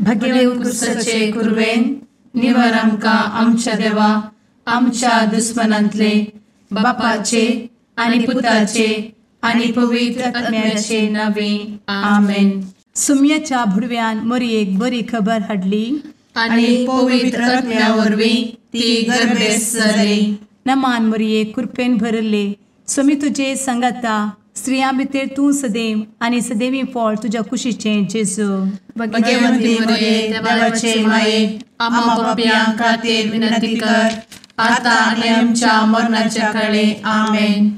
भगेव कुरवेन निवर आमकां आमच्या देवा आमच्या दुस्मनांतले बापाचे आनी पुताचे आनी पवित्र आत्म्याचे नावे आमेन. सुम्याच्या भुडव्यान मोरयेक बरी खबर हाडली आनी पवित्र आत्म्या वरवीं ती गर्भेस्त जाली. नमान मोरये, कृपेन भरले, स्वामी तुजे संगाता, स्त्रियां भितर तूं सदैव आनी सदैवी फळ तुज्या कुशीचें जेजू. भगवंती मोरये, देवाचे माये, आम्हा पापयां खातीर विनंती कर आता आनी आमच्या मरणाच्या काळे. आमेन.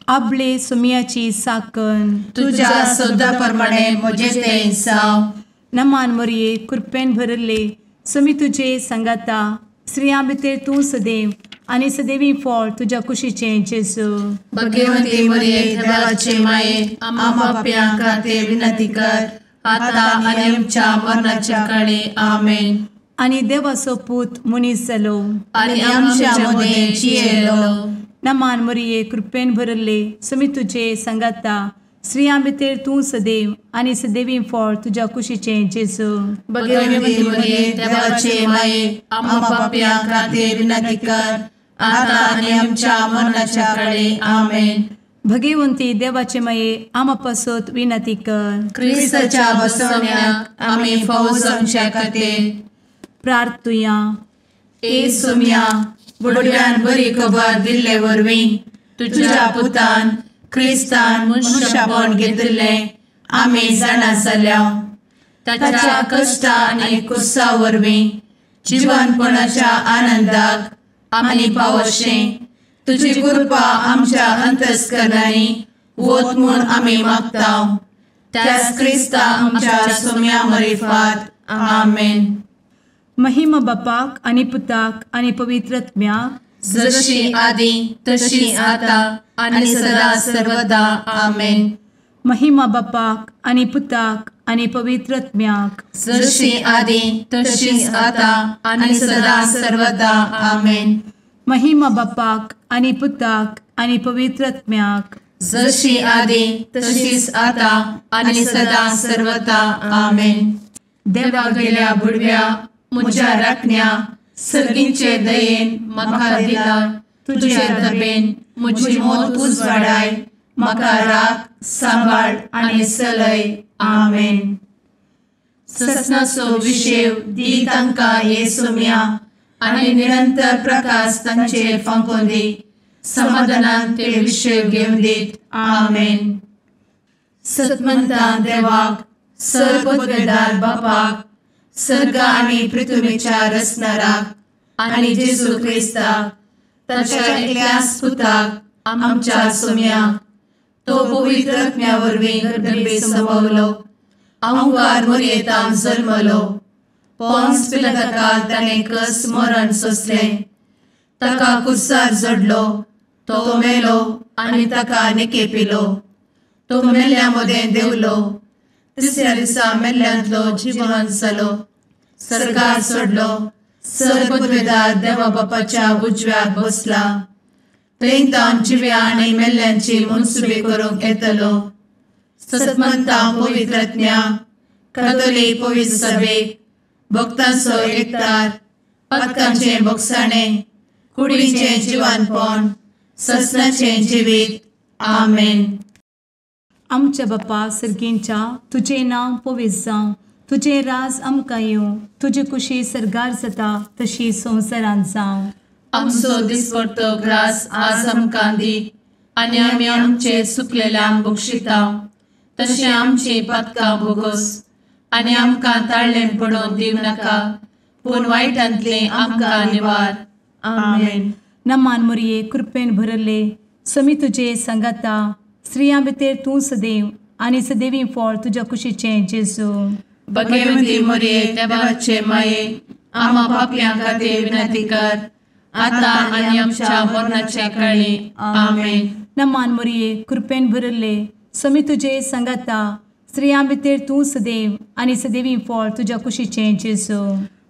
आपले सुम्याची साकन तुज्या सदा प्रमाणे म्हजें तें जावं. नमान मोरये, कृपेन भरले, स्वामी तुजे संगाता, स्त्रियां भितर तूं सदैव आनी सदैवी फळ तुज्या कुशीचें जेजू. भगवंती मोरये, देवाचे माये, आम्हा पापयां खातीर विनंती कर आता आनी आमच्या मरणाच्या काळे. आमेन. आनी देवाचो पूत मनीस जालो आनी आमच्या मदें जियेलो. नमान मोरये, कृपेन भरले, स्वामी तुजे संगाता, स्त्रियां भितर तूं सदैव आनी सदैवी फळ तुज्या कुशीचें जेजू. भगवंती मोरये, देवाचे माये, आम्हा पापयां खातीर विनंती कर आता आनी आमच्या मरणाच्या काळे. आमेन. भगवंती देवाचे माये, आम्हा पासत विनंती कर. क्रिस्ताच्या बसवण्याक आमी फावो जावच्या खातीर प्रार्थुया. ए सुम्या, बुडव्यान बरी खबर दिल्ले वरवीं तुज्या पुतान क्रिस्तान मनशापण घेतिल्लें आमी जाणा जाल्या. ताच्या कश्टा आनी कुसा वरवीं जिवनपणाच्या आनंदाक आमी पावशें तुजी कृपा आमच्या अंतस्करणांनी वत म्हूण आमी मागता. त्याच क्रिस्ता आमच्या सुम्या मरिफात. आमेन. महिमा बापाक आनी पुताक आनी पवित्र आत्म्याक, जशी आदी तशी आता आनी सदा सर्वदा. आमेन. महिमा बापाक आनी पुताक आनी पवित्र आत्म्याक, जशी आदी तशी आता आनी सदा सर्वदा. आमेन. महिमा बापाक आनी पुताक आनी पवित्र आत्म्याक, जशी आदी तशीच आता आनी सदा सर्वदा. आमेन. देवा गेल्या बुडव्या म्हज्या राखण्या सर्गींचे दयेन म्हाका दिला तुजे दबेन म्हजी मोत उजवाडाय, म्हाका राख सांबाळ आनी सलय. आमेन. ससनाचो विशेव दी तांकां हे सुम्या आनी निरंतर प्रकाश तांचेर फांकोवन दी, समाधानान ते विशेव घेवन दीत. आमेन. सतमंता देवाक, सर्वपदवेदार बापाक, सर्ग आनी पृथ्वीच्या रचणाराक आनी जेजू क्रिस्ताक ताच्या एकल्याच पुताक आमच्या सुम्याक, तो पवित्र आत्म्या वरवीं गर्भे संभवलो, अहंकार मोरयेतान जल्मलो, पोन्स पिलाताकाल ताणें कस मरण सोंसलें, ताका कुर्सार जडलो, तो मेलो आनी ताका निकेपिलो, तो मेल्ल्या मदें देंवलो, तिसऱ्या दिसा मेल्ल्यांतलो जिवन जालो, सर्गार सोडलो, सर्वपदवेदार देवा बापाच्या उजव्याक बसला, थंय तावन जिव्या आनी मेल्ल्यांची मनसुबी करूंक येतलो. सतमंता पवित्र आत्म्या, कातोलीक पवित्र सभेक, भक्तांचो एकतार, पातकांचें भोगसाणें, कुडीचें जिवानपण, ससनाचें जिवीत. आमेन. आमच्या बापा सर्गींच्या, तुजें नांव पवित्र जावं, तुजें राज आमकां येवं, तुजी कुशी सर्गार जाता तशी संवसारांत जावं. आमचो दिसपडतो ग्रास आज आमकां दी आनी आमी आमचे सुकलेल्यांक बक्षिता तशें आमची पातकां भोगोस आनी आमकां ताळ्ळें पडोवन दिवं नाका, पूण वायटांतलें आमकां निवार. आमेन. नमान मोरये, कृपेन भरले, स्वामी तुजे संगाता, स्त्रियां भितर तूं सदैव आनी सदैवी फळ तुज्या कुशीचें जेजू. भगवंती मोरये, देवाचे माये, आम्हा पापयां खातीर विनंती कर आता आनी आमच्या मरणाच्या काळी. आमेन. नमान मोरये, कृपेन भरले, स्वामी तुजे संगाता, स्त्रियां भितर तूं सदैव आनी सदैवी फळ तुज्या कुशीचें जेजू.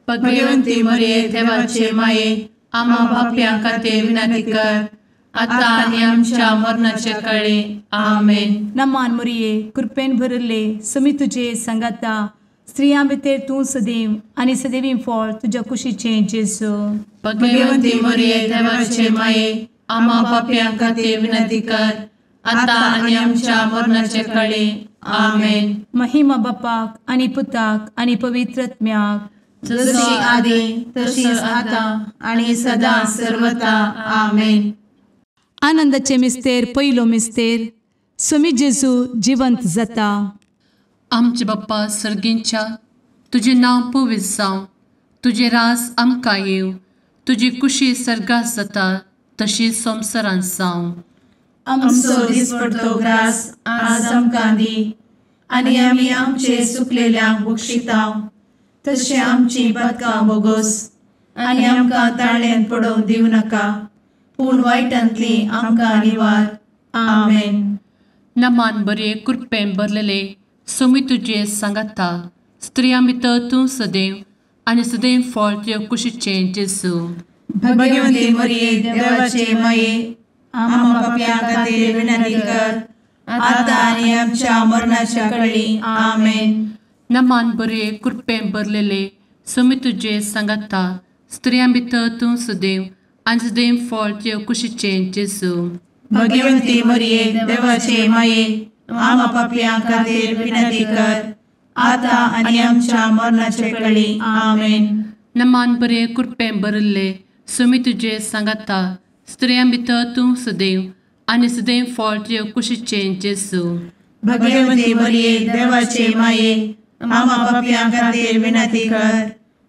भगवंती मोरये, देवाचे माये, आम्हा पापयां खातीर विनंती कर आता आनी आमच्या मरणाच्या काळी. आमेन. नमान मोरये, कृपेन भरले, स्वामी तुजे संगाता, स्त्रियां भितर तूं सदैव आनी सदैवी फळ तुज्या कुशीचें जेजू. भगवंती मरिये देवाचे माये, आम्हा पापयां खातीर विनंती कर, आतां आनी आमच्या मरणाचे कळे. आमेन. महिमा बापाक आनी पुताक आनी पवित्र आत्म्याक, जशी आदी तशीच आतां आनी सदां सर्वता. आमेन. आनंदाचे मिस्तेर पयलो मिस्तेर, स्वामी जेजू जिवंत जाता. आमचे बाप्पा सर्गींच्या, तुजें नांव पवित्र जावं, तुजें रास आमकां येवं, तुजी कुशी सर्गात जाता तशी संवसारांत जावं. आमचो दिसपडतो ग्रास आज आमकां दी, आनी आमी आमचे सुकलेल्यांक बक्षिता तशें आमची पातकां बोगोस, आनी आमकां ताळ्यांत पडोवंक दिवं नाका, पूण वायटांतली आमकां निवार. आमेन. नमान बरे कृपेन भरलेले स्वामी तुजे सांगाता, स्त्रियां भितर तूं सदैव आनी सदैव फळ तुजे कुशीचें जेजू. भगवंती मरिये देवाचे माये, आम्हा पापयां खातीर विनंती कर, आतां आनी आमच्या मरणाच्या कळी. आमेन. नमान बरे कृपेन भरलेले स्वामी तुजे सांगाता, स्त्रियां भितर तूं सदैव आनी सदैव फळ तुजे कुशीचें जेजू. भगवंती मरिये देवाचे माये, आम्हा पापयां खातीर विनंती कर, आतां आनी आमच्या मरणाचे कळी. आमेन. नमान बरे कृपेन भरिल्ले स्वामी तुजे सांगाता, स्त्रियां भितर तूं सदैव आनी सदैव फळ तुजे कुशीचें जेजू. भगवंती मरिये देवाचे माये, आम्हा पापयां खातीर विनंती कर,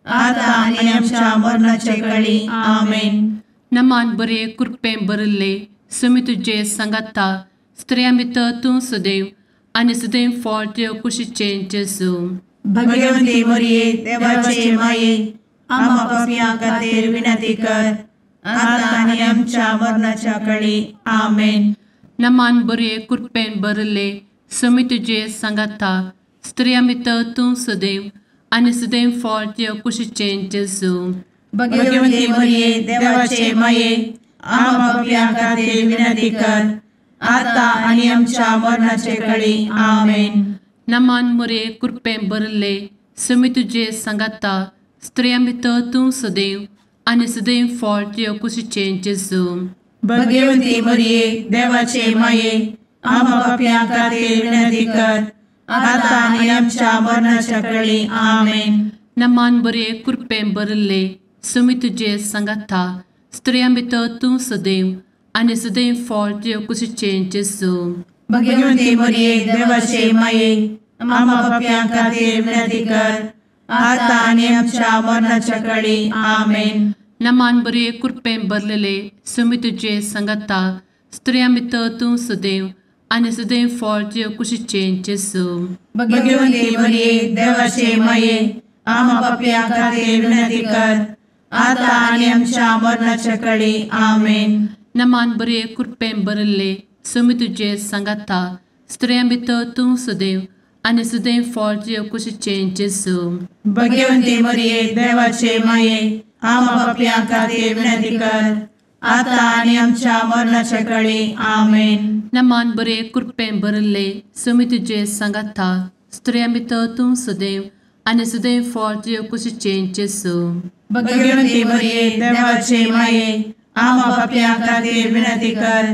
आतां आनी आमच्या मरणाचे कळी. आमेन. नमान बरे कृपेन भरिल्ले स्वामी तुजे सांगाता, स्त्रियां भितर तूं सदैव आनी सदैव फळ तुजे कुशीचें जेजू. भगवंती मरिये देवाचे माये, आम्हा पापयां खातीर विनंती कर, आतां आनी आमच्या मरणाच्या कळी. आमेन. नमान बरे कृपेन भरिल्ले स्वामी तुजे सांगाता, स्त्रियां भितर तूं सदैव आनी सदैव फळ तुजे कुशीचें जेजू. भगवंती मरिये देवाचे माये, आम्हा पापयां खातीर विनंती कर, आतां आनी आमच्या मरणाचे कळी. आमेन. नमान मरिये कृपेन भरिल्ले स्वामी तुजे सांगाता, स्त्रियां भितर तूं सदैव आनी सदैव फळ तुजे कुशीचें जेजू. भगवंती मरिये देवाचे माये, आम्हा पापयां खातीर विनंती कर, आतां आनी आमच्या मरणाच्या कळी. आमेन. नमान बरे कृपेन भरिल्ले स्वामी तुजे सांगाता, स्त्रियां भितर तूं सदैव आनी सदैव फळ तुजे कुशीचें जेजू. भगवंती मरिये देवाचे माये, आम्हा पापयां खातीर विनंती कर, आतां आनी आमच्या मरणाच्या कळी. आमेन. नमान बरे कृपेन भरलेले स्वामी तुजे सांगाता, स्त्रियां भितर तूं सदैव आनी सदैव फळ तुजे कुशीचें जेजू. भगवंती मरिये देवाचे माये, आम्हा पापयां खातीर विनंती कर, आतां आनी आमच्या मरणाच्या कळी. आमेन. नमान बरे कृपेन भरिल्ले स्वामी तुजे सांगाता, स्त्रियां भितर तूं सदैव आनी सदैव फळ तुजे कुशीचें जेजू. भगवंती मरिये देवाचे माये, आम्हा पापयां खातीर विनंती कर, आतां आनी आमच्या मरणाच्या कळी. आमेन. नमान बरे कृपेन भरिल्ले स्वामी तुजे सांगाता, स्त्रियां भितर तूं सदैव आनी सदैव फळ तुजे कुशीचें जेजू. भगवंती मरिये देवाचे माये, आम्हा पापयां खातीर विनंती कर,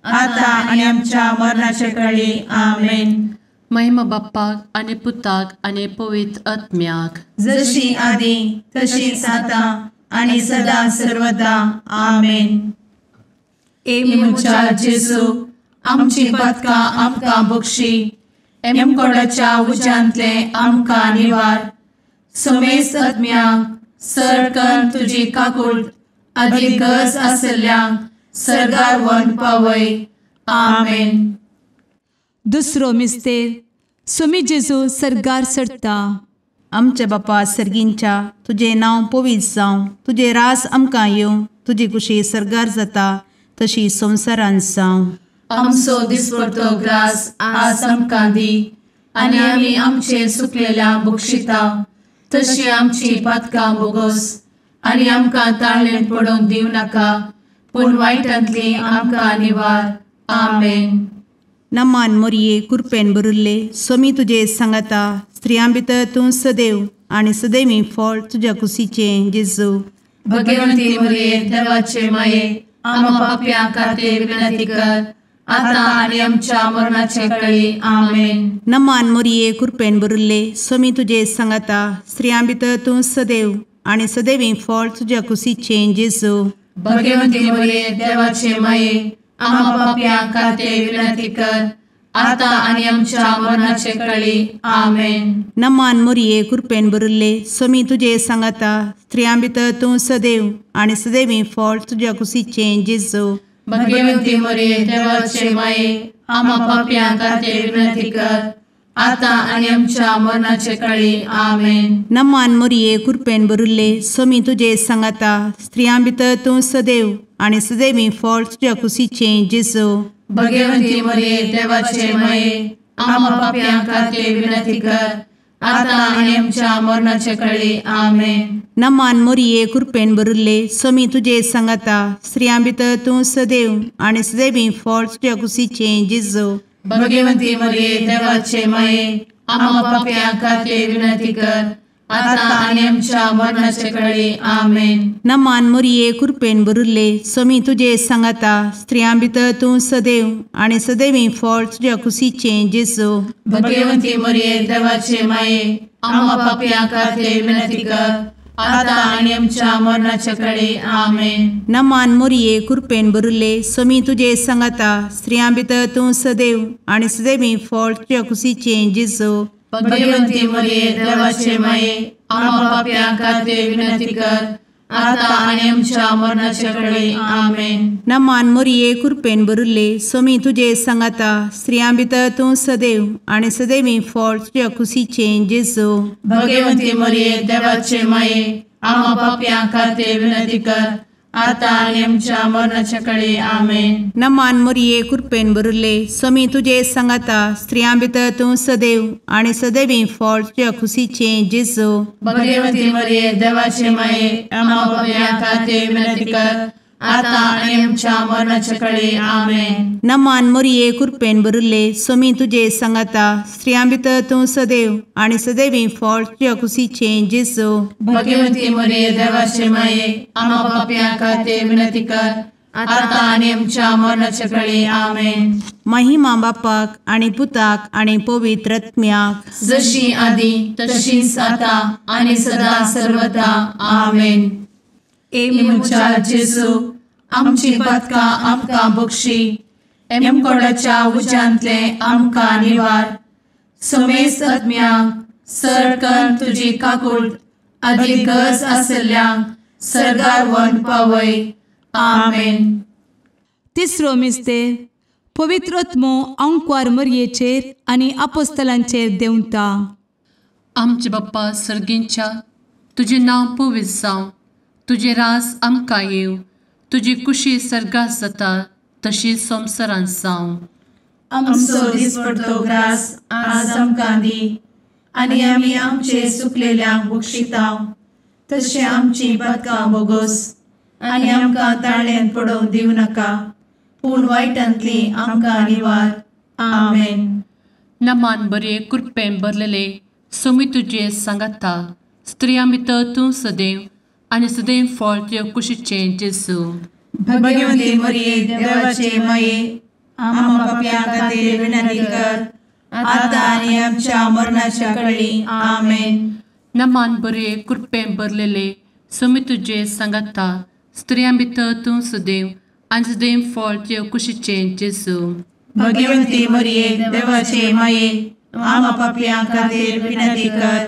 आतां आनी आमच्या मरणाचे कळी. आमेन. महिमा बाप्पाक आनी पुताक आनी पवित्र आत्म्याक, जशी आदी तशीच आतां आनी सदां सर्वदा. आमेन. ए म्हज्या जेजू, आमची पातकां आमकां बक्षी, एमकोडाच्या उज्यांतले आमकां निवार, समेस्त आत्म्यांक सरकन तुजी काकूट आदी गरज आशिल्ल्यांक सर्गार व्हरून पावय. आमेन. दुसरो मिस्तेर, स्वामी जेजू सर्गार चडटा. आमच्या बापा सर्गींच्या, तुजें नांव पवित्र जावं, तुजें रास आमकां येवं, तुजी कुशी सर्गार जाता तशी संवसारांत जावं. आमचो दिसपडतो ग्रास आज आमकां दी, आनी आमी आमचे सुकलेल्या बक्षिता तशी आमची पातकां बोगोस, आनी आमकां ताळ्ळेंत पडोवंक दिवं नाका, पूण वायटांतली आमकां निवार. आमेन. नमान मोरये कुरपेन बरुल्ले सोमी तुजे सांगाता स्त्रियां भितर तूं सदैव आनी सदैवी फळ तुज्या कुशीचें जेजू। भगवंती मरिये देवाचे माये आम्हा पाप्यां खातीर विनंती कर आता आनी आमच्या मरणाचे वेळी। आमेन। नमान मोरये कुरपेन बरुल्ले सोमी तुजे सांगाता स्त्रियां भितर तूं सदैव आनी सदैवी फळ तुज्या कुशीचें जेजू। भगवंती मरिये देवाचे माये आम्हा पाप्यां खातीर विनंती कर आता आनी आमच्या मरणाचे वेळी। आमेन। नमान मोरये कुरपेन बरुल्ले सोमी तुजे सांगाता स्त्रियां भितर तूं सदैव आनी सदैवी फळ तुज्या कुशीचें जेजू। भगवंती मरिये देवाचे माये आम्हा पाप्यां खातीर विनंती कर आता आनी आमच्या मरणाचे वेळी। आमेन। नमान मोरये कुरपेन बरुल्ले सोमी तुजे सांगाता स्त्रियां भितर तूं सदैव आनी सदैवी फळ तुज्या कुशीचें जेजू। भगवंती मरिये देवाचे माये आम्हा पाप्यां खातीर विनंती कर आता आनी आमच्या मरणाचे वेळी। आमेन। नमान मोरये कुरपेन बरुल्ले सोमी तुजे सांगाता स्त्रियां भितर तूं सदैव आनी सदैवी फळ तुज्या कुशीचें जेजू। भगवंती मरिये देवाचे माये आम्हा पाप्यां खातीर विनंती कर आता आनी आमच्या मरणाचे वेळी। आमेन। नमान मोरये कुरपेन बरुल्ले सोमी तुजे सांगाता स्त्रियां भितर तूं सदैव आनी सदैवी फळ तुज्या कुशीचें जेजू। भगवंती मरिये देवाचे माये आम्हा पाप्यां खातीर विनंती कर आता आनी आमच्या मरणाचे वेळी। आमेन। नमान मोरये कुरपेन बरुल्ले सोमी तुजे सांगाता स्त्रियां भितर तूं सदैव आनी सदैवी फळ तुज्या कुशीचें जेजू। भगवंती मरिये देवाचे माये आम्हा पाप्यां खातीर विनंती कर आता आनी आमच्या मरणाचे वेळी। आमेन। नमान मोरये कुरपेन बरुल्ले सोमी तुजे सांगाता स्त्रियां भितर तूं सदैव आनी सदैवी फळ तुज्या कुशीचें जेजू। भगवंती मरिये देवाचे माये आम्हा पाप्यां खातीर विनंती कर आता आनी आमच्या मरणाचे वेळी। आमेन। नमान मोरये कुरपेन बरुल्ले सोमी तुजे सांगाता स्त्रियां भितर तूं सदैव आनी सदैवी फळ तुज्या कुशीचें जेजू। भगवंती मरिये देवाचे माये आम्हा पाप्यां खातीर विनंती कर आता आनी आमच्या मरणाचे वेळी। आमेन। नमान मोरये कुरपेन बरुल्ले सोमी तुजे सांगाता स्त्रियां भितर तूं सदैव आनी सदैवी फळ तुज्या कुशीचें जेजू। भगवंती मरिये देवाचे माये आम्हा पाप्यां खातीर विनंती कर आता आनी आमच्या मरणाचे वेळी। आमेन। महिमा बापाक आनी पुताक आनी पवित्र आत्म्याक, जशी आदी तशीच आता आनी सदा सर्वदा। आमेन। ए म्हज्या जेजू आमची पातकां आमकां बक्षी, एमकोडाच्या उज्यांतले आमकां निवार, समेस्त आत्म्यांक सरकन तुजी काकूट आदी गरज आसल्ल्यांक सर्गार व्हरून पावय। आमेन। तिसरो मिस्तेर पवित्र आत्मो आंकवार मरयेचेर आनी आपोस्तलांचेर देंवता। आमचे बाप्पा सर्गींच्या तुजें नांव पवित्र जावं, तुजें राज आमकां येवं, तुजी कुशी सर्गात जाता तशी संवसारांत जावं। आमचो दिसपडतो ग्रास आज आमकां दी आनी आमी आमचे सुकलेल्यांक बक्षितांव तशें आमची पातकां बोगोस आनी आमकां ताळ्यान पडोवंक दिवं नाका पूण वायटांतली आमकां निवार। आमेन। नमान बरे कुरपेन भरलेले सोमी तुजे सांगाता स्त्रियां भितर तूं सदैव आनी सदैव फळ तुज्या कुशीचें जेजू। भगवंती मरिये देवाचे माये आम्हा पाप्यां खातीर विनंती कर आता आनी आमच्या मरणाच्या वेळी। आमेन। नमान बरे कुरपेन भरलेले सोमी तुजे सांगाता स्त्रियां भितर तूं सदैव आनी सदैव फळ तुज्या कुशीचें जेजू। भगवंती मरिये देवाचे माये आम्हा पाप्यां खातीर विनंती कर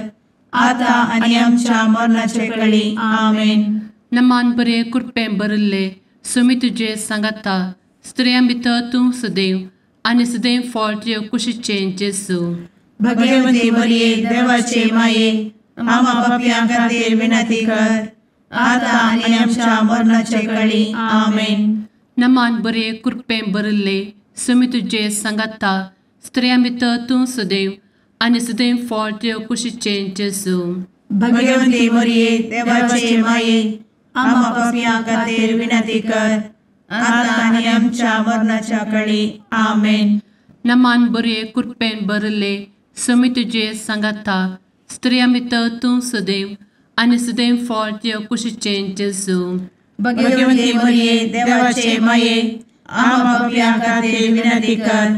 आता आनी आमच्या मरणाचे वेळी। आमेन। नमान बरे कुरपेन भरिल्ले सोमी तुजे सांगाता स्त्रियां भितर तूं सदैव आनी सदैव फळ तुज्या कुशीचें जेजू। भगवंती मरिये देवाचे माये आम्हा पाप्यां खातीर विनंती कर आता आनी आमच्या मरणाचे वेळी। आमेन। नमान बरे कुरपेन भरिल्ले सोमी तुजे सांगाता स्त्रियां भितर तूं सदैव आनी सदैव फळ तुज्या कुशीचें जेजू। भगवंती मरिये देवाचे माये आम्हा पाप्यां खातीर विनंती कर आता आनी आमच्या मरणाच्या वेळी। आमेन। नमान बरे कृपेन भरले स्वामी तुजे सांगाता स्त्रियां भितर तूं सदैव आनी सदैव फळ तुज्या कुशीचें जेजू। भगवती मरिये देवाचे माये आम्हा पाप्यां खातीर विनंती कर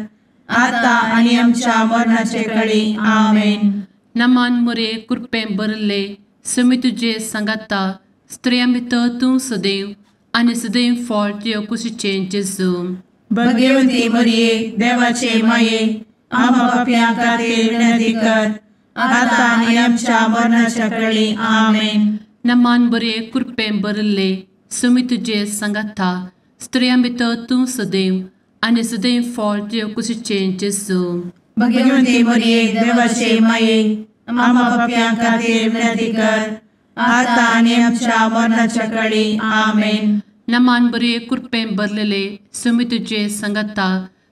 आता आनी आमच्या मरणाचे कळी। आमेन। नमान मरिये कृपेन भरले स्वामी तुजे सांगाता स्त्रियां भितर तूं सदैव आनी सदैव फळ तुज्या कुशीचें जेजू। भगवती मरिये देवाचे माये आम्हा पाप्यां खातीर विनंती कर आता आनी आमच्या मरणाच्या कळी। आमेन। नमान बरे कृपेन भरले स्वामी तुजे सांगाता स्त्रियां भितर तूं सदैव आनी सदैव फळ तुज्या कुशीचें जेजू। भगवती मरिये देवाचे माये आम्हा पाप्यां खातीर विनंती कर आता आनी आमच्या मरणाच्या कळी। आमेन। नमान बरे कृपेन भरलेले स्वामी तुजे सांगाता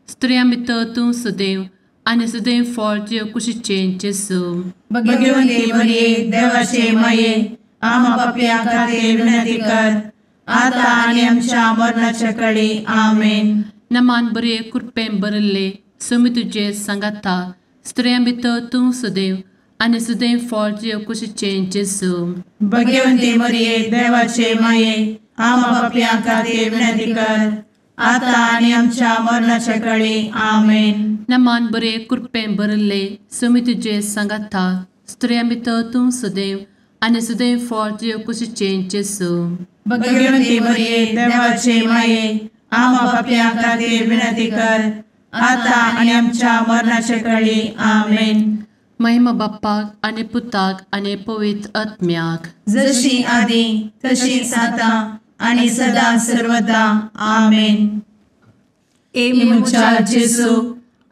स्त्रियां भितर तूं सदैव आनी सदैव फळ तुज्या कुशीचें जेजू। भगवती मरिये देवाचे माये आम्हा पाप्यां खातीर विनंती कर आता आनी आमच्या मरणाच्या कळी। आमेन। नमान बरे कृपेन भरले स्वामी तुजे सांगाता स्त्रियां भितर तूं सदैव आनी सदैव फळ तुज्या कुशीचें जेजू। भगवती मरिये देवाचे माये आम्हा पाप्यां खातीर विनंती कर आता आनी आमच्या मरणाच्या कळी। आमेन। नमान बरे कृपेन भरले स्वामी तुजे सांगाता स्त्रियां भितर तूं सदैव आनी सदैव फळ तुज्या कुशीचें जेजू। भगवती मरिये देवाचे माये आम्हा पाप्यां खातीर विनंती कर आता आनी आमच्या मरणाच्या कळी। आमेन। महिमा बाप्पाक आनी पुताक आनी पवित्र आत्म्याक, जशी आदी तशीच आता आनी सदा सर्वदा। आमेन। ए म्हज्या जेजू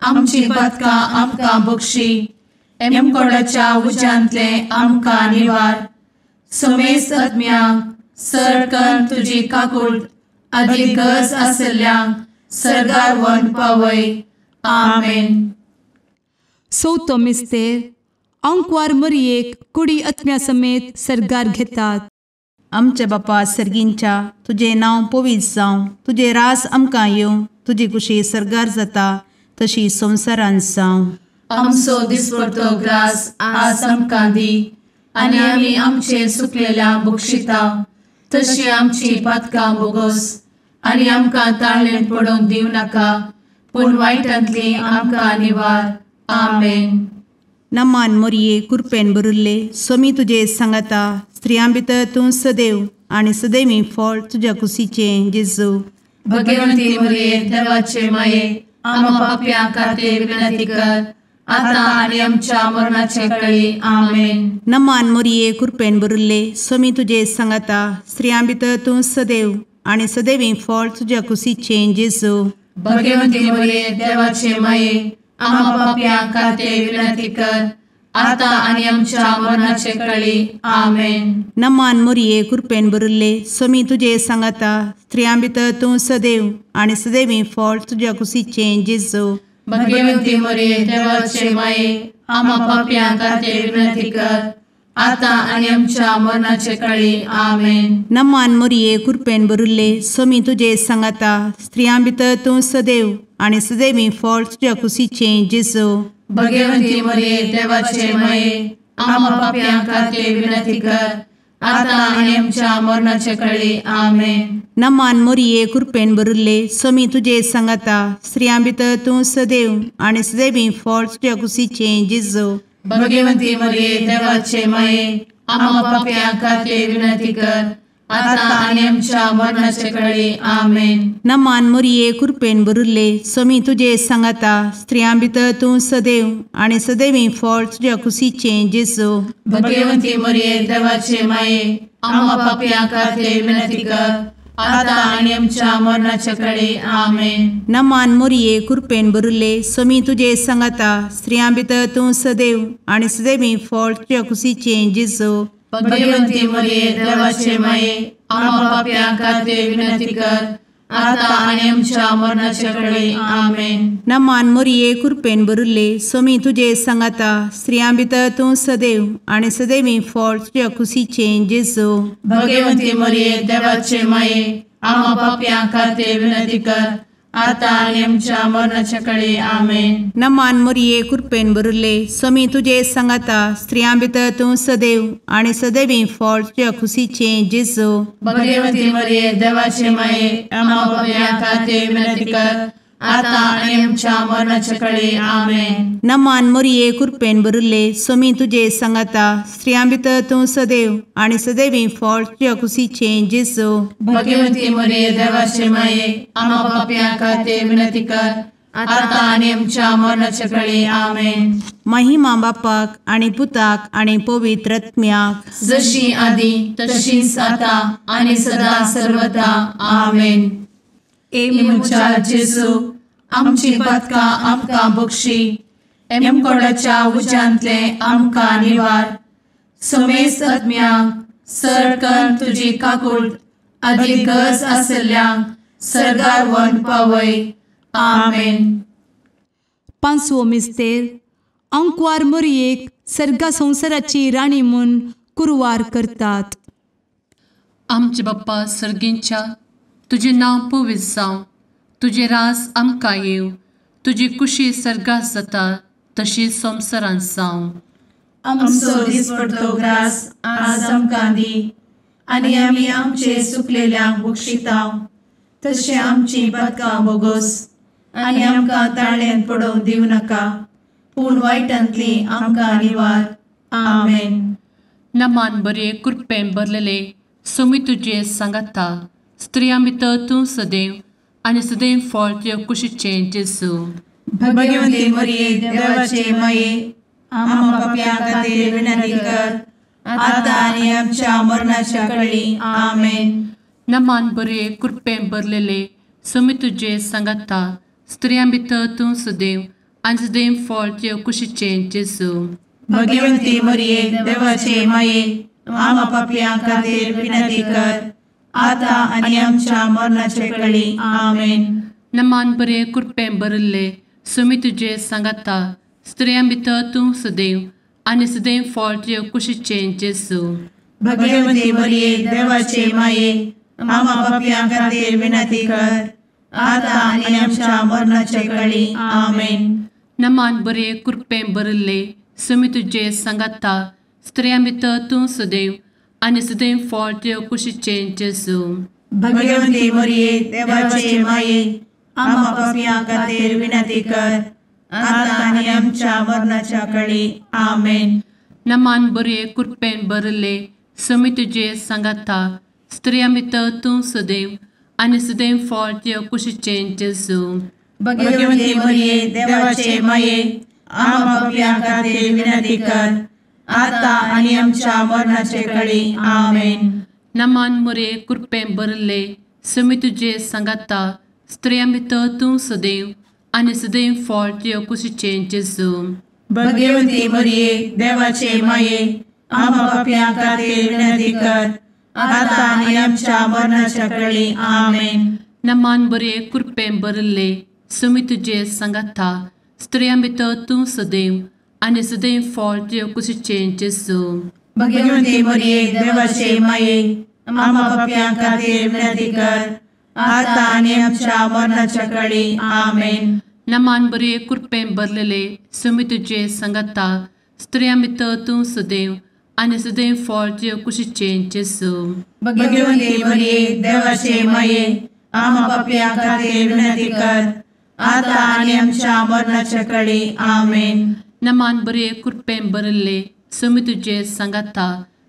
आमची पातकां आमकां बक्षी, एमकोडाच्या उज्यांतले आमकां निवार, समेस्त आत्म्यांक सरकन तुजी काकूट आदी गरज आसल्ल्यांक सर्गार व्हरून पावय। आमेन। चवथो मिस्तेर आंकवार मरियेक कुडी आत्म्या समेत सर्गार घेतात। आमच्या बापा सर्गींच्या तुजें नांव पवित्र जावं, तुजें राज आमकां येवं, तुजी कुशी सर्गार जाता तशी संवसारांत जावं। आमचो दिसपडतो ग्रास आज आमकां दी आनी आमी आमचे सुकलेल्या बक्षिता तशी आमची पातकां बोगस आनी आमकां ताळेन पडोवंक दिवं नाका पूण वायटांतली आमकां निवार। आमेन। नमान मोरये कृपेन भरिल्ले स्वामी तुजे सांगाता स्त्रियां भितर तूं सदैव आनी सदैवी फळ तुज्या कुशीचें जेजू। भगवंती मोरये देवाचे माये आम्हा पाप्यां खातीर विनंती कर आता आनी आमच्या मरणाचे कळी। आमेन। नमान मोरये कृपेन भरिल्ले स्वामी तुजे सांगाता स्त्रियां भितर तूं सदैव आनी सदैवी फळ तुज्या कुशीचें जेजू। भगवंती मोरये देवाचे माये आम्हा पाप्यां खातीर विनंती कर आता आनी आमच्या मरणाचे कळी। आमेन। नमान मोरये कृपेन भरिल्ले स्वामी तुजे सांगाता स्त्रियां भितर तूं सदैव आनी सदैवी फळ तुज्या कुशीचें जेजू। भगवंती मोरये देवाचे माये आम्हा पाप्यां खातीर विनंती कर आता आनी आमच्या मरणाचे कळी। आमेन। नमान मोरये कृपेन भरिल्ले स्वामी तुजे सांगाता स्त्रियां भितर तूं सदैव आनी सदैवी फळ तुज्या कुशीचें जेजू। भगवंती मोरये देवाचे माये आम्हा पाप्यां खातीर विनंती कर आता आनी आमच्या मरणाचे कळी। आमेन। नमान मोरये कृपेन भरिल्ले स्वामी तुजे सांगाता स्त्रियां भितर तूं सदैव आनी सदैवी फळ तुज्या कुशीचें जेजू। भगवंती मोरये देवाचे माये आम्हा पाप्यां खातीर विनंती कर आता आनी आमच्या मरणाचे कळी। आमेन। नमान मोरये कृपेन भरिल्ले स्वामी तुजे सांगाता स्त्रियां भितर तूं सदैव आनी सदैवी फळ तुज्या कुशीचें जेजू। भगवंती मोरये देवाचे माये आम्हा पाप्यां खातीर विनंती कर आता आनी आमच्या मरणाचे कळी। आमेन। नमान मोरये कृपेन भरिल्ले स्वामी तुजे सांगाता स्त्रियां भितर तूं सदैव आनी सदैवी फळ तुज्या कुशीचें जेजू। भगवंती मोरये देवाचे माये आम्हा पाप्यां खातीर विनंती कर आता आनी आमच्या मरणाचे कळी। आमेन। नमान मोरये कृपेन भरिल्ले स्वामी तुजे सांगाता स्त्रियां भितर तूं सदैव आनी सदैवी फळ तुज्या कुशीचें जेजू। भगवंती मोरये देवाचे माये आम्हा पाप्यां खातीर विनंती कर आतां आनी आमच्या मरणाच्या कळे. आमेन. नमान मोरये कृपेन भरिल्ले स्वामी तुजे सांगाता, स्त्रियां भितर तूं सदैव आनी सदैवी फळ तुज्या खुशीचें जेजू. भगवती मरिये देवाचे माये, आम्हा पाप्यां खातीर विनंती कर, आतां आनी आमच्या मरणाच्या कळे. आमेन. नमान मोरये कृपेन भरिल्ले स्वामी तुजे सांगाता, स्त्रियां भितर तूं सदैव आनी सदैवी फळ तुज्या खुशीचें जेजू. भगवती मरिये देवाचे माये, आम्हा पाप्यां खातीर विनंती कर, आतां आनी आमच्या मरणाच्या कळे. आमेन. महिमा बापाक आनी पुताक आनी पवित्र आत्म्याक, जशी आदी तशीच आतां आनी सदा सर्वदा. आमेन. ए म्हज्या जेजू, आमची पातकां आमकां बक्षी, एमकोडाच्या उज्यांतले आमकां निवार, समेस्त आत्म्यांक सरकन तुजी काकूट आदी गरज आशिल्ल्यांक सर्गार व्हरून पावय. आमेन. पांचवो मिस्तेर अंकवार मोरयेक सर्गा संवसाराची राणी म्हूण कुरवार करतात. आमचे बाप्पा सर्गींच्या, तुजें नांव पवित्र जावं, तुजें राज आमकां येवं, तुजी कुशी सर्गात जाता तशी संवसारांत जावं. आमचो दिसपडतो ग्रास आज आमकां दी, आनी आमी आमचे सुकलेल्यांक बक्षितांव, तशें आमची पातकां बोगोस, आनी आमकां ताळ्यांत पडोवंक दिवं नाका, पूण वायटांतली आमकां निवार. आमेन. नमान बरे कृपेन भरलेले स्वामी तुजे सांगाता, स्त्रियां भितर तूं सदैव आनी सदैव फळ तुज्या कुशीचें जेजू. भगवती मरिये देवाचे माये, आम्हा पाप्यां खातीर विनंती कर, आतां आनी आमच्या मरणाच्या कळी. आमेन. नमान बरे कृपेन भरलेले स्वामी तुजे सांगाता, स्त्रियां भितर तूं सदैव आनी सदैव फळ तुज्या कुशीचें जेजू. भगवती मरिये देवाचे माये, आम्हा पाप्यां खातीर विनंती कर, आतां आनी आमच्या मरणाच्या कळी. आमेन. नमान बरे कृपेन भरिल्ले स्वामी तुजे सांगाता, स्त्रियां भितर तूं सदैव आनी सदैव फळ तुज्या कुशीचें जेजू. भगवती मरिये देवाचे माये, आम्हा पाप्यां खातीर विनंती कर, आतां आनी आमच्या मरणाच्या कळी. आमेन. नमान बरे कृपेन भरिल्ले स्वामी तुजे सांगाता, स्त्रियां भितर तूं सदैव आनी सदैव फळ तुज्या कुशीचें जेजू. भगवती मरिये देवाचे माये, आम्हा पाप्यां खातीर विनंती कर, आतां आनी आमच्या मरणाच्या कळी. आमेन. नमान बरे कृपेन भरिल्ले स्वामी तुजे सांगाता, स्त्रियां भितर तूं सदैव आनी सदैव फळ तुज्या कुशीचें जेजू. भगवती मरिये देवाचे माये, आम्हा पाप्यां खातीर विनंती कर, आतां आनी आमच्या मरणाचे कळी. आमेन. नमान मोरये कृपेन भरिल्ले स्वामी तुजे सांगाता, स्त्रियां भितर तूं सदैव आनी सदैव फळ तुज्या कुशीचें जेजू. भगवती मरिये देवाचे माये, आम्हा पाप्यां खातीर विनंती कर, आतां आनी आमच्या मरणाच्या कळी. आमेन. नमान बरे कृपेन भरिल्ले स्वामी तुजे सांगाता, स्त्रियां भितर तूं सदैव आनी सदैव फळ तुज्या कुशीचें जेजू. भगवती मरिये देवाचे माये, आम्हा पाप्यां खातीर विनंती कर, आतां आनी आमच्या मरणाच्या कळी. आमेन. नमान बरे कृपेन भरलेले स्वामी तुजे सांगाता, स्त्रियां भितर तूं सदैव आनी सदैव फळ तुज्या कुशीचें जेजू. भगवती मरिये देवाचे माये, आम्हा पाप्यां खातीर विनंती कर, आतां आनी आमच्या मरणाच्या कळी. आमेन. नमान बरे कृपेन भरिल्ले स्वामी तुजे सांगाता,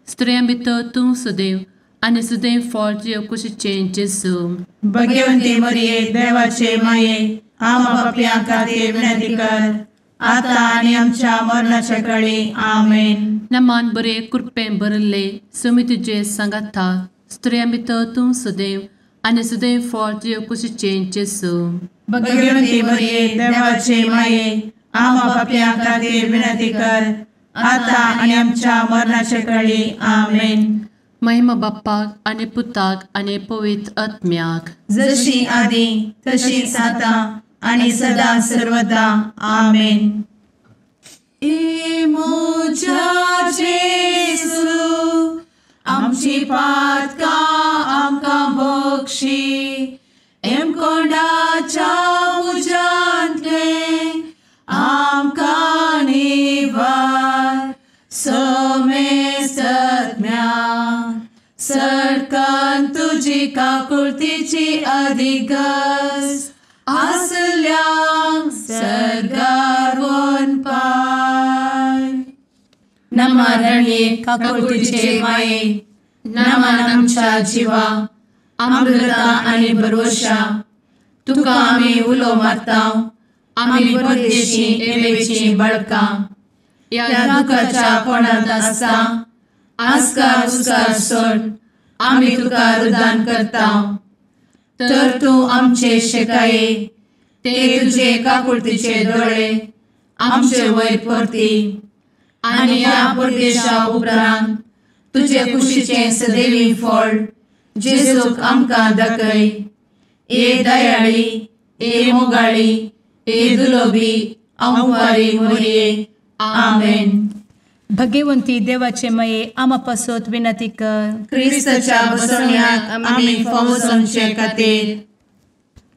स्त्रियां भितर तूं सदैव आनी सदैव फळ तुज्या कुशीचें जेजू. भगवती मरिये देवाचे माये, आम्हा पाप्यां खातीर विनंती कर, आतां आनी आमच्या मरणाच्या कळी. आमेन. नमान बरे कृपेन भरिल्ले स्वामी तुजे सांगाता, स्त्रियां भितर तूं सदैव आनी सदैव फळ तुज्या कुशीचें जेजू. भगवती मरिये देवाचे माये, आम्हा पाप्यां खातीर विनंती कर, आतां आनी आमच्या मरणाच्या कळी. आमेन. महिमा बाप्पाक आनी पुताक आनी पवित्र आत्म्याक, जशी आदी तशीच आतां आनी सदा सर्वदा. आमेन. ए म्हज्या जेजू, आमची पातकां आमकां बक्षी, एमकोंडाच्या तुजी काकुळतीची अधिगस आसल्यांक सर्गार वनपाय. नमा रणये काकुळतीचे माये, नमन आमच्या जिवा, अमृता आनी भरवशा, तुका आमी उलो मारता, आमी परदेशी एवेची बळकां, ह्या दुखाच्या कोणांत आसता आस्कार उस्कार सोड आमी तुका रुदान करता. तर तूं आमचे शेकाये ते तुजे काकुळतीचे दोळे आमचे वयर परती आनी ह्या परदेशा उपरांत तुजे कुशीचें सदैवी फळ जेजूक आमकां दाखय. ए दयाळी, ए मोगाळी, ए दुलोबी अंवारी मोरये. आमेन. भगवंती देवाचे मये आमा पासत विनंती कर. क्रिस्ताच्या बसवण्याक आमी फावो जावचे खातीर.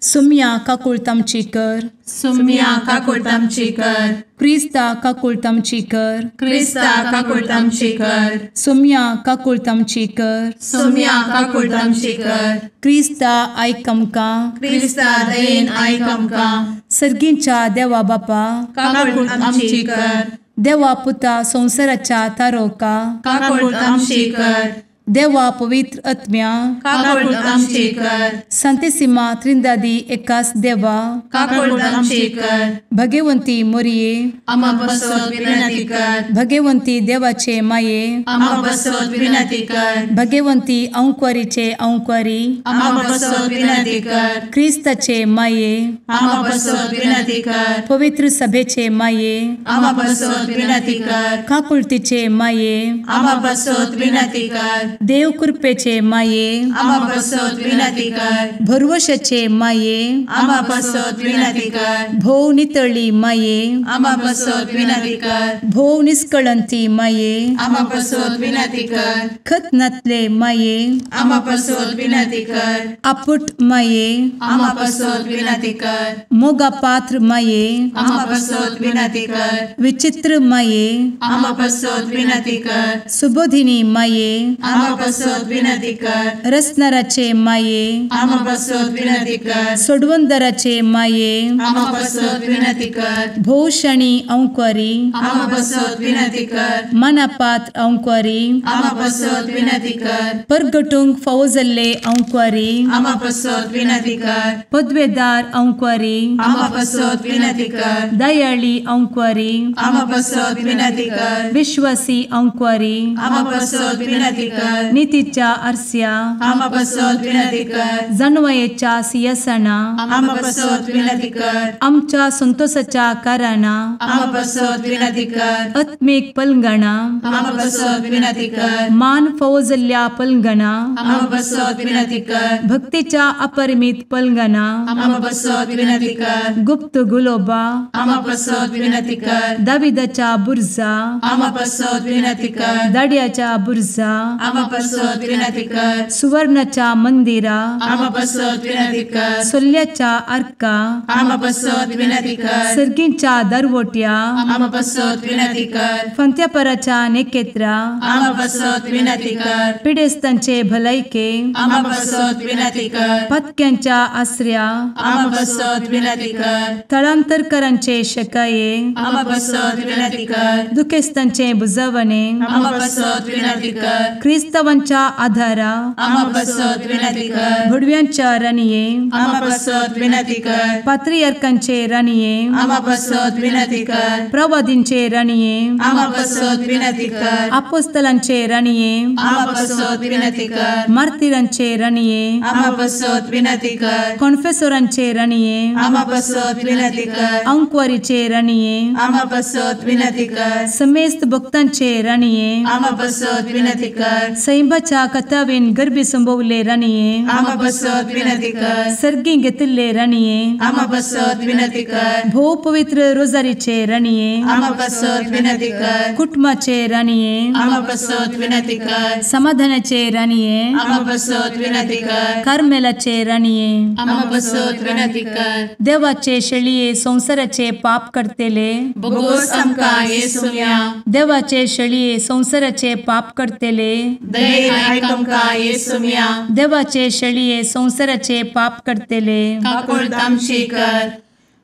सुम्या काकुळत आमची कर. सुम्या काकुळत आमची कर. क्रिस्ता काकुळत आमची कर. क्रिस्ता काकुळत आमची कर. सुम्या काकुळत आमची कर. सुम्या काकुळत आमची कर. क्रिस्ता आयक आमकां. क्रिस्ता दयेन आयक आमकां. सर्गींच्या देवा बापा काकुळत आमची कर. देवा पुता संवसाराच्या तारोका काकुळत आमची कर. देवा पवित्र आत्म्या काकुळत आमची कर. संतेसिमा त्रिंदादी एकास देवा काकुळत आमची कर. भगवंती मोरये आमा पासत विनंती कर. भगवंती देवाचे माये आमा पासत विनंती कर. भगवंती अंकुरीचे अंकुरी आमा पासत विनंती कर. क्रिस्ताचे माये आमा पासत विनंती कर. पवित्र सभेचे माये आमा पासत विनंती कर. काकुळतीचे माये आमा पासत विनंती कर. देव कृपेचे माये आमा पासत विनंती कर. भरवशाचे माये आमा पासत विनंती कर. भोव नितळी माये आमा पासत विनंती कर. भोव निष्कळंती माये आमा पासत विनंती कर. खत नातले माये आमा पासत विनंती कर. आपुट माये आमा पासत विनंती कर. मोगा पात्र माये आमा पासत विनंती कर. विचित्र माये आमा पासत विनंती कर. सुबोधिनी माये आमा पासत विनंती कर. रसनाराचे माये आमा पासत विनंती कर. सोडवंदराचे माये आमा पासत विनंती कर. भोवशणी अंकुरी आमा पासत विनंती कर. मनापात्र अंकुरी आमा पासत विनंती कर. परगटूंक फावो जाल्ले अंकुरी आमा पासत विनंती कर. पदवेदार अंकुरी आमा पासत विनंती कर. दयाळी अंकुरी आमा पासत विनंती कर. विश्वासी अंकुरी आमा पासत विनंती कर. नितीच्या आरस्या आमा पासत विनंती कर. जानवयेच्या सिंहासना आमा पासत विनंती कर. आमच्या संतोषाच्या कारणा आमा पासत विनंती कर. आत्मीक पलंगणा आमा पासत विनंती कर. मान फावो जाल्ल्या पलंगणा आमा पासत विनंती कर. भक्तीच्या अपरिमित पलंगणा आमा पासत विनंती कर. गुप्त गुलोबा आमा पासत विनंती कर. दाविदाच्या बुर्जा आमा पासत विनंती कर. दाड्याच्या बुर्जा आमा पासत विनंती कर. सुवर्णाच्या मंदिरा आमा पासत विनंती कर. सोल्ल्याच्या आर्का आमा पासत विनंती कर. सर्गींच्या दरवट्या आमा पासत विनंती कर. फंत्यापराच्या नेकेत्रा आमा पासत विनंती कर. पिडेस्तांचे भलायके आमा पासत विनंती कर. पत्क्यांच्या आसऱ्या आमा पासत विनंती कर. थळांतरकरांचे शकाये आमा पासत विनंती कर. दुखेस्तांचे बुजवणे आमा पासत विनंती कर. क्रिस्तावांच्या आधारा आमा पासत विनंती कर. भुडव्यांच्या राणये आमा पासत विनंती कर. पात्रियार्कांचे राणये आमा पासत विनंती कर. प्रवादींचे राणये आमा पासत विनंती कर. आपोस्तलांचे राणये आमा पासत विनंती कर. मार्तिरांचे राणये आमा पासत विनंती कर. कॉन्फेसोरांचे राणये आमा पासत विनंती कर. अंकुवारीचे राणये आमा पासत विनंती कर. समेस्त भक्तांचे राणये आमा पासत विनंती कर. सैंबाच्या कथावेन गर्भी संभवले राणये आमा पासत विनंती कर. सर्गी घेतिल्ले राणये आमा पासत विनंती कर. भोव पवित्र रोजारीचे राणये आमा पासत विनंती कर. कुटुंबाचे राणये आमा पासत विनंती कर. समाधानाचे राणये आमा पासत विनंती कर. कार्मेलाचे राणये आमा पासत विनंती कर. देवाचे शेळये संवसाराचे पाप करतेले बोगोस आमकां येसुम्या देवाचे शेळये संवसाराचे पाप करतेले दयेन आयक आमकां येसुम्या। देवाचे शेळये संवसाराचे पाप करतले काकुळट आमची कर।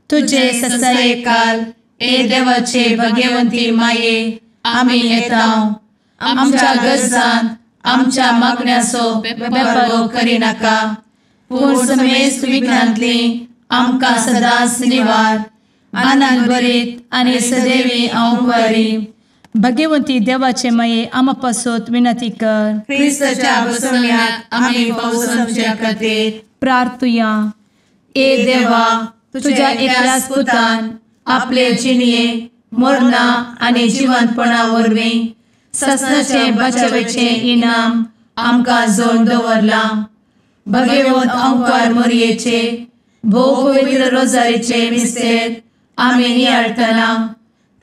तुजे ससायेकाल ए देवाचे भगवंती माये आमी येता आमच्या गरजान आमच्या मागण्याचो बेपर्वो करिनाका पूण समेस्त विघ्नांतली आमकां सदांच निवार। आनंद भरीत आनी सदैवी अंवकारी भगवंती देवाचे माये आमा पासत विनंती कर। क्रिस्ताच्या बसवण्याक आमी पावसाच्या खातीर प्रार्थुया। ए देवा तुझ्या एकल्याच पुतान आपले जिणये मरणा आनी जिवंतपणा वरवीं ससनाचे बचावेचे इनाम आमकां जोडून दवरलां। भगवंत अंकार मोरयेचे भोव पवित्र रोजारीचे मिस्तेर आमी नियाळटना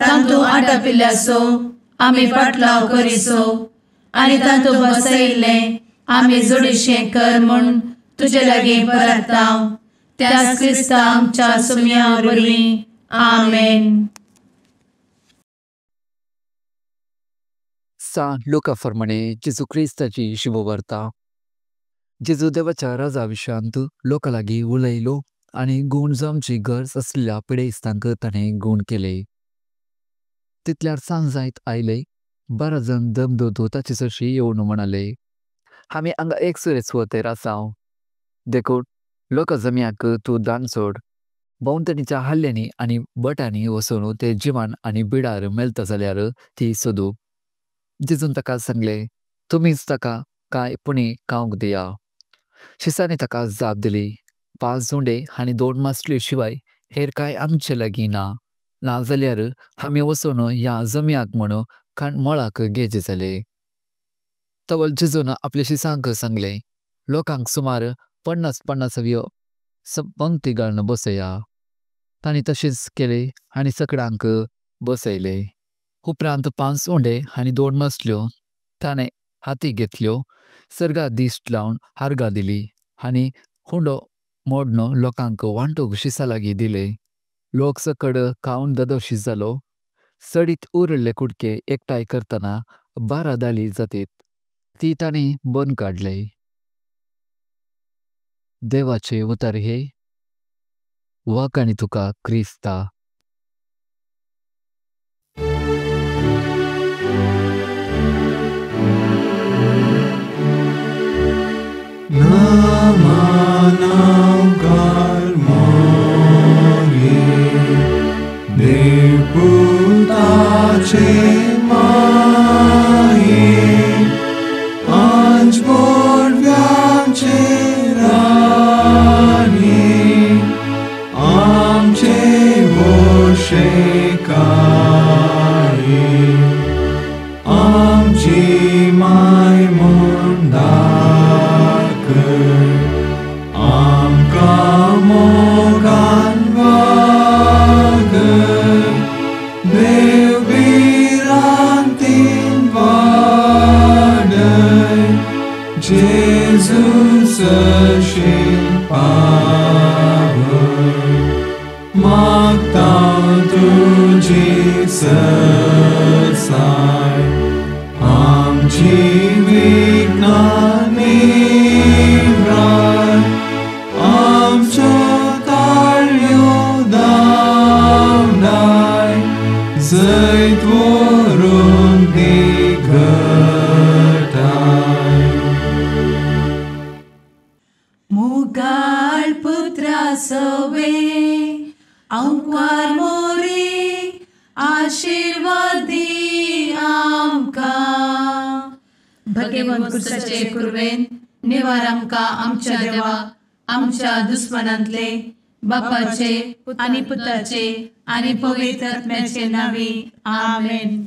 तांतू आटापिल्ल्याचो आमी पाटलाव करिसो आनी तांतू बसयिल्लें आमी जोडीशें कर म्हूण तुजे लागीं परता त्याच क्रिस्ता आमच्या सुम्या वरवीं आमेन। सान लुका फरमाणे जेजू क्रिस्ताची शुभवार्ता। जेजू देवाच्या राजा विशयांत लोकां लागीं उलयलो आनी गूण जावची गरज आसलेल्या पिडेस्तांक ताणें गूण केले। तितल्यार सांज जायत आयले 12 जण दमदोदो ताचे सरशी येवन म्हणाले, आमी हांगा एकसुरे सुवातेर आसा, देखून लोकां जमयाक तूं दान सोड। भोंवतणीच्या हल्ल्यांनी आनी बटांनी वचून ते जिवान आनी बिडार मेळटा जाल्यार ती सोदू। जेजून ताका सांगलें, तुमीच ताका कांय पुणी खावंक दिया। शिसांनी ताका जाप दिली, 5 उंडे आनी 2 मासल्यो शिवाय हेर कांय आमचे लागीं ना, ना जाल्यार आमी वचून ह्या जमयाक म्हूण खाण मळाक घेवचें जालें। तवळ जेजून आपल्या शिसांक सांगलें, लोकांक सुमार 50-50 पंक्ती घालून बसया। तांणी तशेंच केलें आनी सगळ्यांक बसयलें। उपरांत 5 उंडे आनी 2 मासल्यो ताणें हाती घेतल्यो, सर्गा दिश्ट लावन आर्गां दिली आनी हुंडो मोडून लोकांक वांटूंक शिसां लागीं दिले। लोक सकड खावन ददोशी जालो। सडीत उरिल्ले कुडके एकठांय करतना 12 दाली जातीत ती तांणी बंद काडले। देवाचे उतर हे वाकाणी तुका क्रिस्ता। दुस्मनांतले बापाचे आनी पुताचे आनी पवित्र आत्म्याचे नांवी आमेन।